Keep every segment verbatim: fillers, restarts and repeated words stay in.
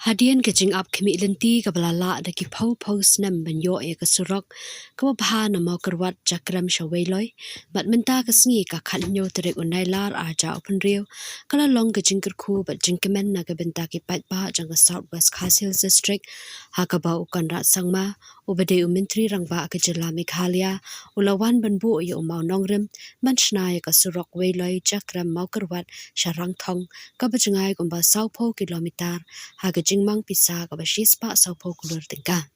Hadien ka jingap khmih lynti kaba la lah da ki phew phew snem ban ïoh ïa ka surok kaba bha na Mawkyrwat Jakrem sha Weiloi, bad mynta ka sngi ka khathynñiew tarik u Nailar arhajar arphew hynriew, ka la long ka jingkyrkhu bad jingkmen na ka bynta ki paidbah jong ka South West Khasi Hills District, ha kaba u Conrad Sangma, uba dei u Myntri Rangbah ka jylla Meghalaya, u la wan ban buh ïa u mawnongrim ban shna ïa ka surok Weiloi Jakrem Mawkyrwat sha Rangthong, kaba jngai kumba sawphew kilometer, ha ka jingmang pisa kaba shispah sawphew klur tyngka.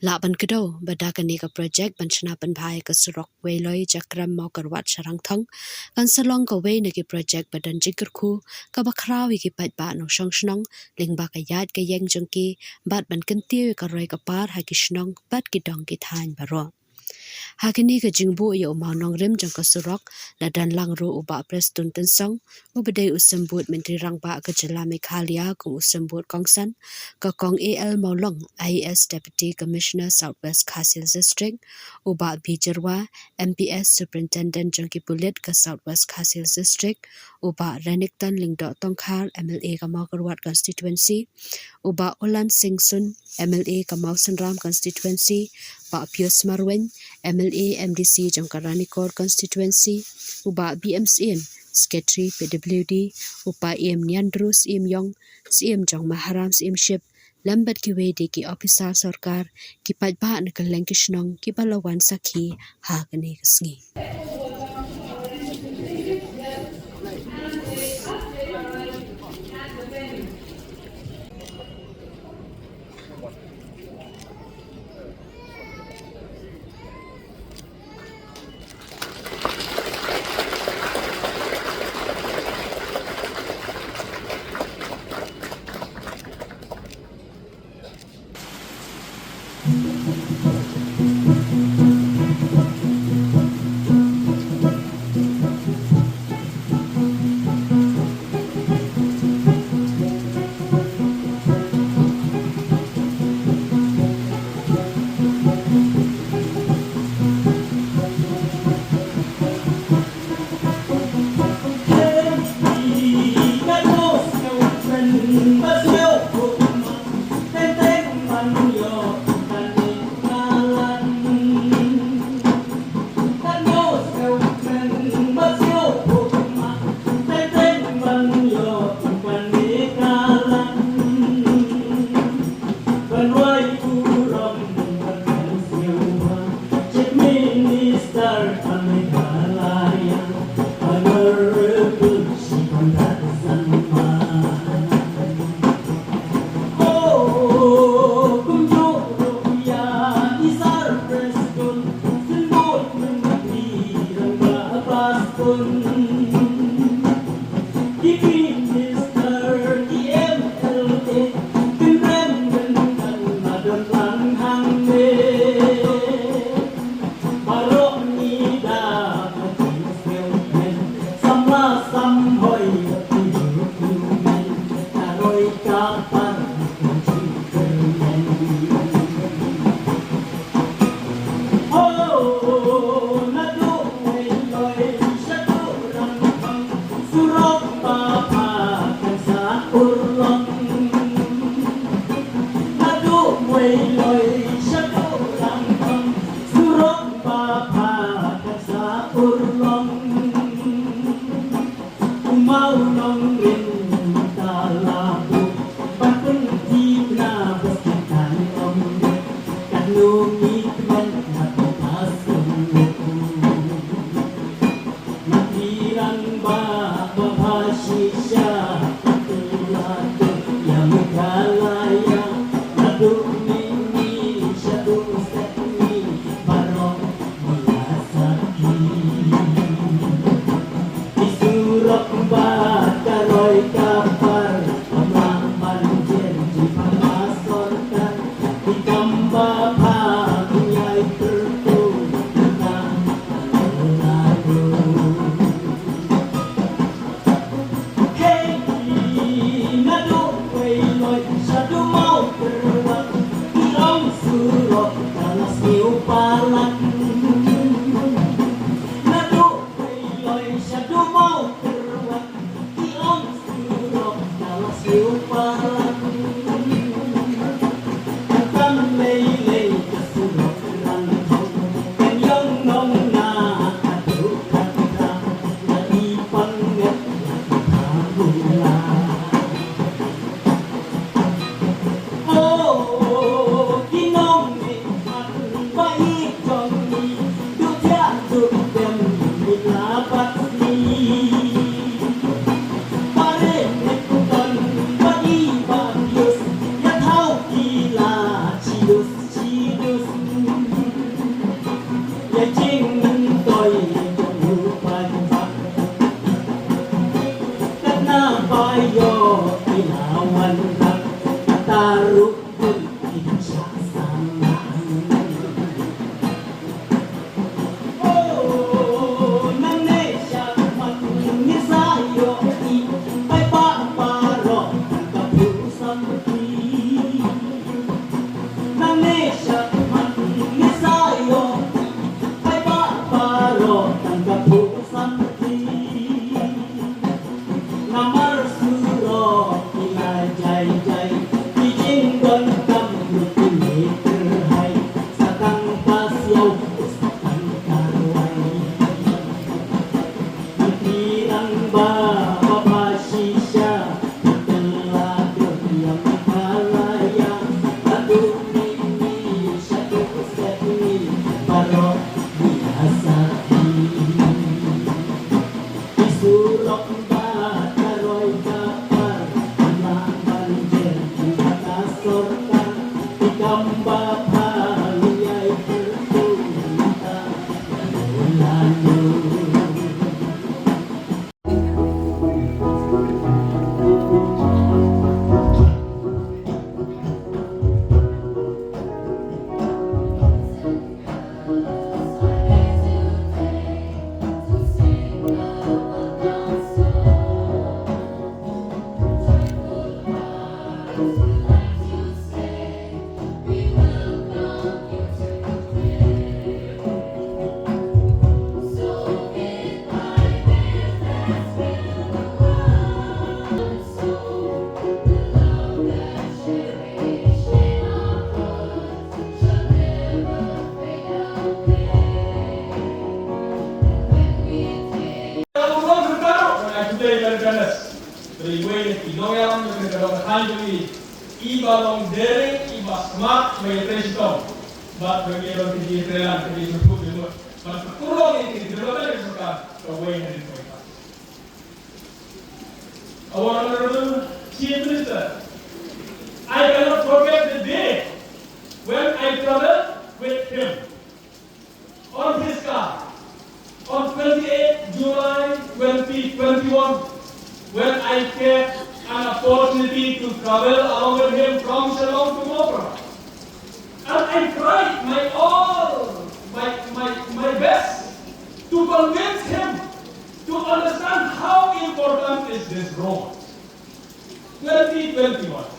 Lah ban kdew ba da kane ka projek ban shna pynbha ïa ka surok Weiloi Jakrem Mawkyrwat sha Rangthong, kan sa long kawei na ki projek ba don jingkyrkhu kaba khraw ïa ki paidbah nongshong shnong, lyngba ka ïaid ka ïeng jong ki, bad ban kyntiew ïa ka roi ka par ha ki shnong bad ki dong ki thaiñ baroh. Ha kane ka jingbuh ïa u mawnongrim jong ka surok, la don lang ruh u Bah Prestone Tynsong, uba dei u Symbud Myntri Rangbah ka jylla Meghalaya kum u Symbud kongsan, ka Kong A L Mawlong, I A S Deputy Commissioner South West Khasi Hills District, u Bah B Jyrwa, M P S Superintendent jong ki pulit ka South West Khasi Hills District, u Bah Renikton Lyngdoh Tongkhar, M L A ka Mawkyrwat Constituency, u Bah Olan Singh Suin, M L A ka Mawsynram Constituency, Bah Pius Marwein, M L A M D C jong ka Ranikor Constituency, u Bah B M Syiem, Secretary P W D, u Bah Ïem Niandru Syiem Ïong, Syiem jong Maharam Syiemship, lem bad kiwei de ki ophisar sorkar, ki paidbah na kylleng ki shnong kiba la wan sakhi ha kane ka sngi. Namar surok ki la jai jai, ki jingdonkam ki kyrhai, sa tang pasiaw, sa tang karwai. Ki rang ba, ba, ba shisha, ki la dong ïa ka la ïa, la dong ni ni, sha dong sa ni, baroh biasa ki. Ki surok ba ka roi ka par, ki la ban jer ki ba ka sorkar, ki kam ba pha liai kyrkhu ta la lu. Iba long dering, iba smart, ba ïatrei shitom. Bad ba ïa long ki ïatrei lang, ki ïatrei lang. Bad ka kurlong ïa ki development ka sorkar kawei na dei kawei. Our Honorable Chief Minister, I cannot forget the day when I traveled with him on his car on twenty-eighth July twenty twenty-one, when I get an opportunity to travel along with him from Shillong to Mawkyrwat. And I tried my all, my, my, my best to convince him to understand how important is this road. Twenty twenty-one,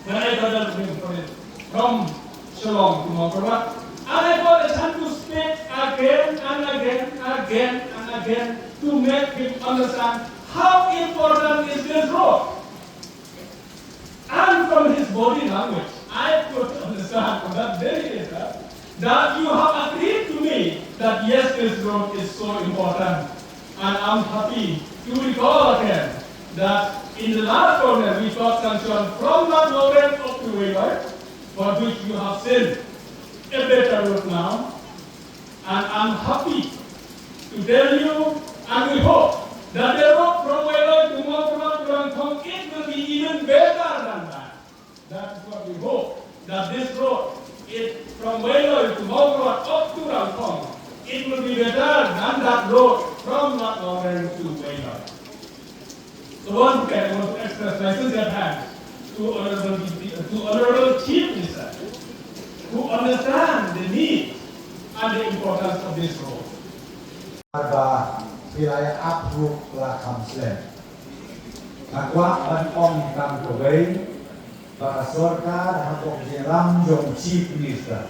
when I traveled with him from, from Shillong to Mawkyrwat, and I got a chance to speak again and again, again and again to make him understand how important is this road. And from his body language, I could understand from that very letter that you have agreed to me that yes, this road is so important. And I'm happy to recall again that in the last corner we got sanction from Lad Lawrence up to Weiloi, for which you have seen a better road now. And I'm happy to tell you, and we hope that the road from Weiloi to Mawkyrwat to Rangthong, it will be even better than that. That is what we hope, that this road is from Weiloi to Mawkyrwat up to Rangthong, it will be better than that road from Lad Lawrence to Weiloi. So once again, I want to express my sincere thanks to Honorable, to Honorable Chief Minister, who understand the need and the importance of this road. Ba phi la ïa approve la kham slem. Nga kwah ban ong tang kawei, ba ka sorkar ha ka jingïalam jong Chief Minister,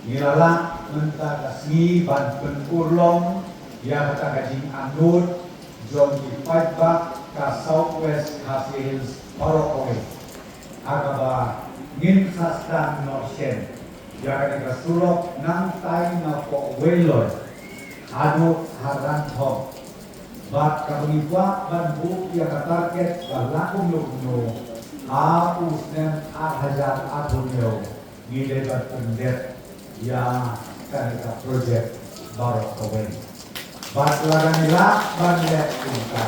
ngi la lah mynta ka sngi ban pynurlong ïa kata ka jingangnud jong ki paidbah ka South West Khasi Hills baroh kawei. Ha kaba ngin sa sdang noh shen ïa kane ka surok nangtai na poh Weiloi haduh ha Rangthong. Bad kaba ngi kwah ban buh ïa ka target ba la kumno kumno ha u snem ar hajar arphew hynñiew ngi dei ban pyndep ïa kane ka project baroh kawei. Bad lada ngi lah ban leh kumta,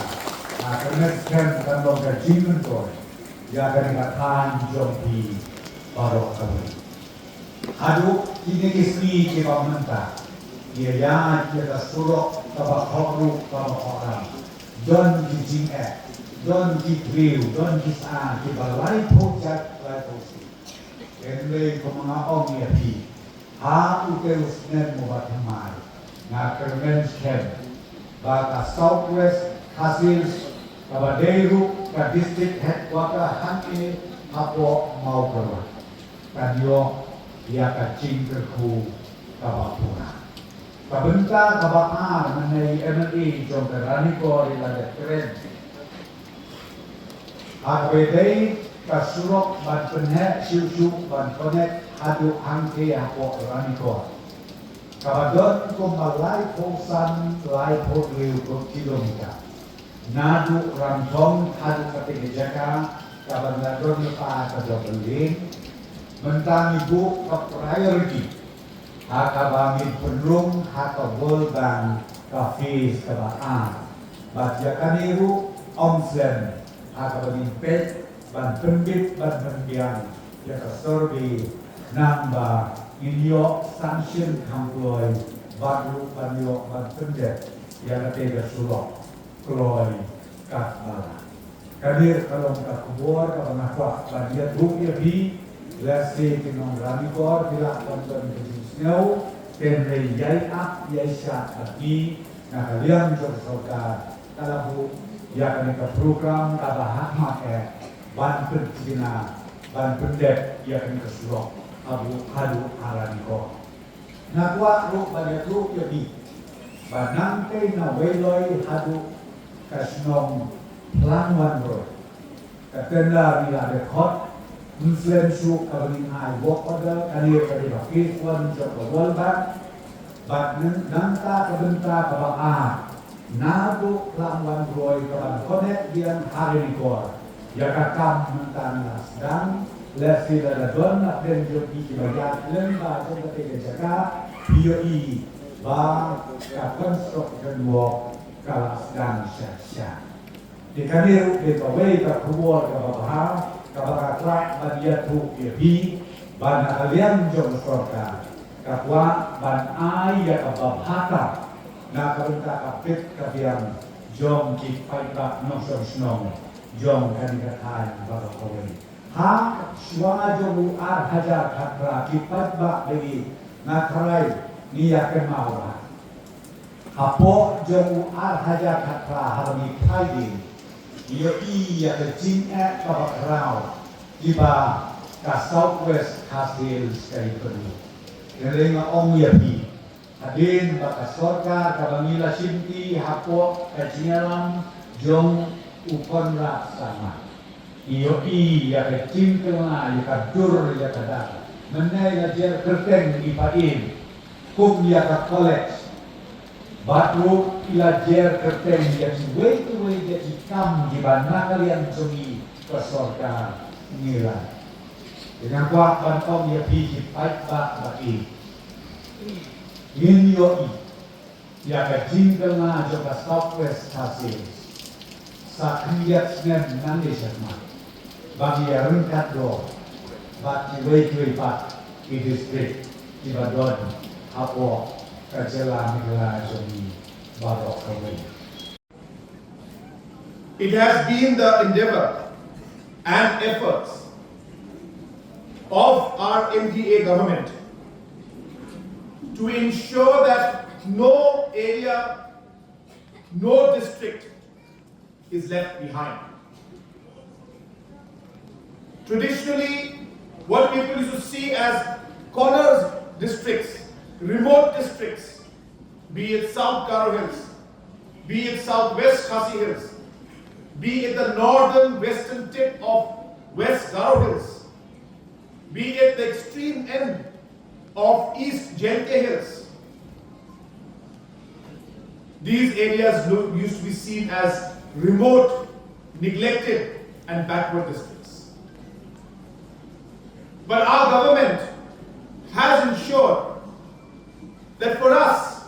nga kyrmen skhem kan long ka jingmyntoi ïa kane ka thaiñ jong phi baroh kawei. Haduh kine ki sngi kiba mynta, ngi ïaid ïa ka surok kaba hok ruh kaba hok ram. Don ki jingeh, don ki briew, don ki sha kiba laiphew jait laiphew sngi. Hynrei kumba nga ong ïa phi, ha utei u snem uba thymmai, nga kyrmen skhem ba ka South West Khasi Hills, kaba dei ruh ka district headquarter hangne hapoh Mawkyrwat, kan ïoh ïa ka jingkyrkhu kaba pura. Ka bynta kaba ar mynne i MLA jong ka Ranikor i la dep kren ha kaba ïadei ka surok ban pynheh shuh shuh ban connect haduh hangtei hapoh Ranikor, kaba don kumba laiphew san, laiphew hynriew kilometer. Naduh Ramthong haduh katei ka jaka kaba la don lypa ka jong ka lieng. Mynta ngi buh ka priority ha kaba ngin pynrung ha ka World Bank ka phase kaba ar. Bad ïa kane ruh ym slem ha kaba ngin peit ban pynbit ban pynbiang ïa ka survey, nangba ngin ïoh sanction kham kloi bad ruh ban ïoh ban pyndep ïa katei ka surok kloi katba lah. Kane ka long ka khubor kaba nga kwah ban ïathuh ïa phi. Lehse ki nong Ranikor ki lah ban don ka jingsngew, hynrei ïai ap ïai shad bad ngi na ka liang jong sorkar ka la buh ïa kane ka program kaba ha khmat eh ban pynthikna ban pyndep ïa kane ka surok haduh haduh ha Ranikor. Nga kwah ruh ban ïathuh ïa phi ba nangtei na Weiloi haduh ka shnong Phlangwanroi, ka tender ngi la dep khot. Ym slem shuh kaba ngin ai work order, kane ka dei ba phase one jong ka World Bank. Bad nang, nangta ka bynta kaba ar, naduh Phlangwanroi kaban connect biang ha Ranikor. Ïa ka kam mynta ngi la sdang, lehse lada don na pdeng jong phi kiba ïaid lyngba jong katei ka jaka, phi ïohi ba ka construction work ka la sdang sha sha. Te kane ruh dei kawei ka khubor kaba bha kaba nga kwah ban ïathuh ïa phi ba na ka liang jong ka sorkar ka kwah ban ai ïa kaba bha tam na ka bynta ka bit ka biang jong ki paidbah nongshong shnong jong kane ka thaiñ baroh kawei. Ha shuwa jong u ar hajar khatphra ki paidbah ba ngi, nga tharai ngi ïa kynmaw bha. Hapoh jong u ar hajar khatphra haba ngi phai dien, ngi ïohi ïa ka jingeh kaba khraw kiba ka South West Khasi Hills ka ïapynlong. Hynrei nga ong ïa phi, hadien ba ka sorkar kaba ngi la shimti hapoh ka jingïalam jong u Conrad Sangma, ngi ïohi ïa ka jingkylla, ïa ka dur, ïa ka dar. Mynne la jer kyrteng i Pain kum ïa ka college. Bad ruh i la jer kyrteng ïa kiwei kiwei de ki kam kiba na ka liang jong ngi ka sorkar ngi la. Te nga kwah ban ong ïa phi ki paidbah ba ïeit, ngin ïohi ïa ka jingkylla jong ka South West Khasi Hills sa khyndiat snem nangne shakhmat, ba ngi ïaryngkat dor bad kiwei kiwei pat ki district kiba don hapoh ka jylla Meghalaya jong ngi baroh kawei. It has been the endeavor and efforts of our M D A government to ensure that no area, no district is left behind. Traditionally, what people used to see as corner districts, remote districts, be it South Garo Hills, be it Southwest Khasi Hills, be it the northern western tip of West Garo Hills, be it the extreme end of East Jaintia Hills. These areas lo-, used to be seen as remote, neglected, and backward districts. But our government has ensured that for us,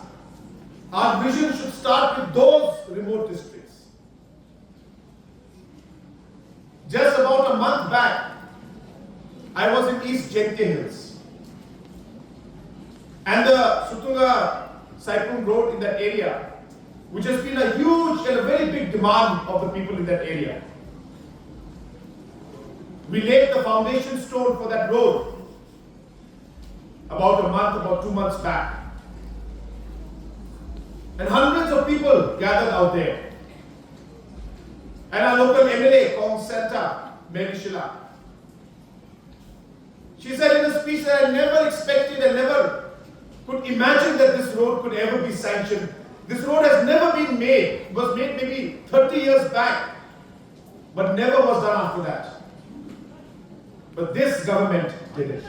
our vision should start with those remote districts. Just about a month back, I was in East Jaintia Hills. And the Sutunga Saipung Road in that area, which has been a huge and a very big demand of the people in that area. We laid the foundation stone for that road about a month, about two months back. And hundreds of people gathered out there. And our local M L A, Kong Santa Mary Shylla, she said in a speech that I never expected and never could imagine that this road could ever be sanctioned. This road has never been made. It was made maybe thirty years back, but never was done after that. But this government did it.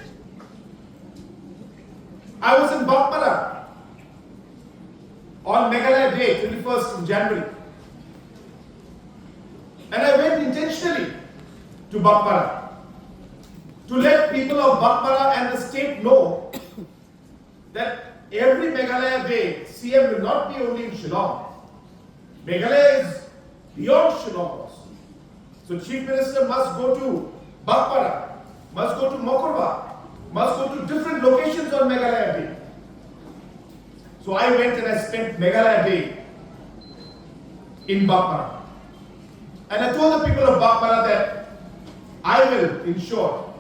I was in Baghmara on Meghalaya Day, twenty-first of January. And I went intentionally to Baghmara to let people of Baghmara and the state know that every Meghalaya Day, C M will not be only in Shillong. Meghalaya is beyond Shillong also. So Chief Minister must go to Baghmara, must go to Mokorba, must go to different locations on Meghalaya Day. So I went and I spent Meghalaya Day in Baghmara. And I told the people of Baghmara that I will ensure,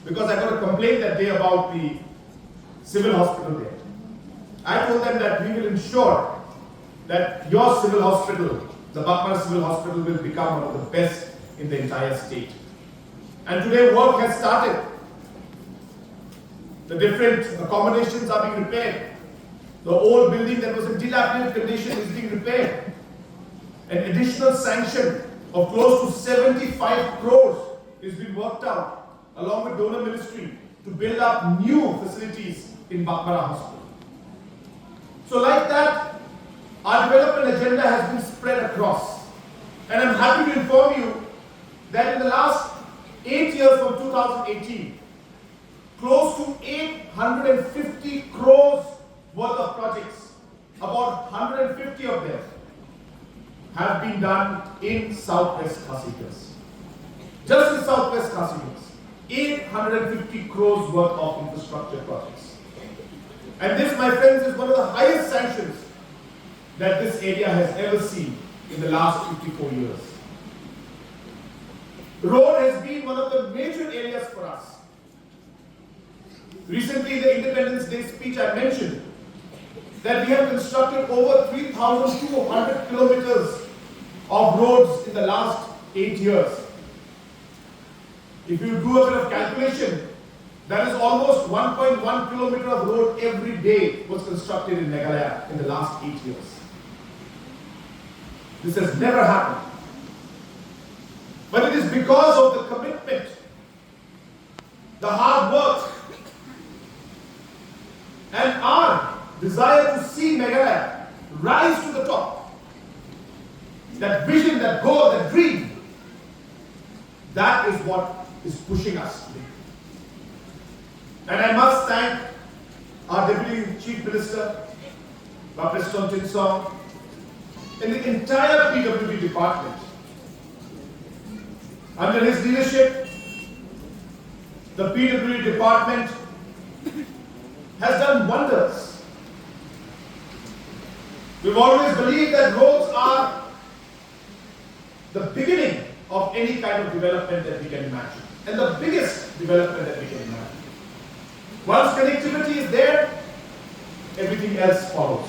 because I got a complaint that day about the civil hospital there. I told them that we will ensure that your civil hospital, the Baghmara Civil Hospital, will become one of the best in the entire state. And today work has started. The different accommodations are being repaired. The old building that was in dilapidated condition is being repaired. An additional sanction of close to seventy-five crores is being worked out along with donor ministry to build up new facilities in Baghmara Hospital. So like that, our development agenda has been spread across. And I'm happy to inform you that in the last eight years, from two thousand eighteen, close to eight hundred fifty crores worth of projects, about hundred fifty of them have been done in Southwest Khasi Hills. Just in Southwest Khasi Hills, eight hundred fifty crores worth of infrastructure projects. And this, my friends, is one of the highest sanctions that this area has ever seen in the last fifty-four years. Road has been one of the major areas for us. Recently, in the Independence Day speech, I mentioned that we have constructed over three thousand two hundred kilometers of roads in the last eight years. If you do a bit of calculation, that is almost one point one kilometer of road every day was constructed in Meghalaya in the last eight years. This has never happened. But it is because of the commitment, the hard work, and our desire to see Meghalaya rise to the top. That vision, that goal, that dream, that is what is pushing us today. And I must thank our Deputy Chief Minister, Bah Prestone Tynsong, and the entire P W D department. Under his leadership, the P W D department has done wonders. We've always believed that roads are the beginning of any kind of development that we can imagine, and the biggest development that we can imagine. Once connectivity is there, everything else follows.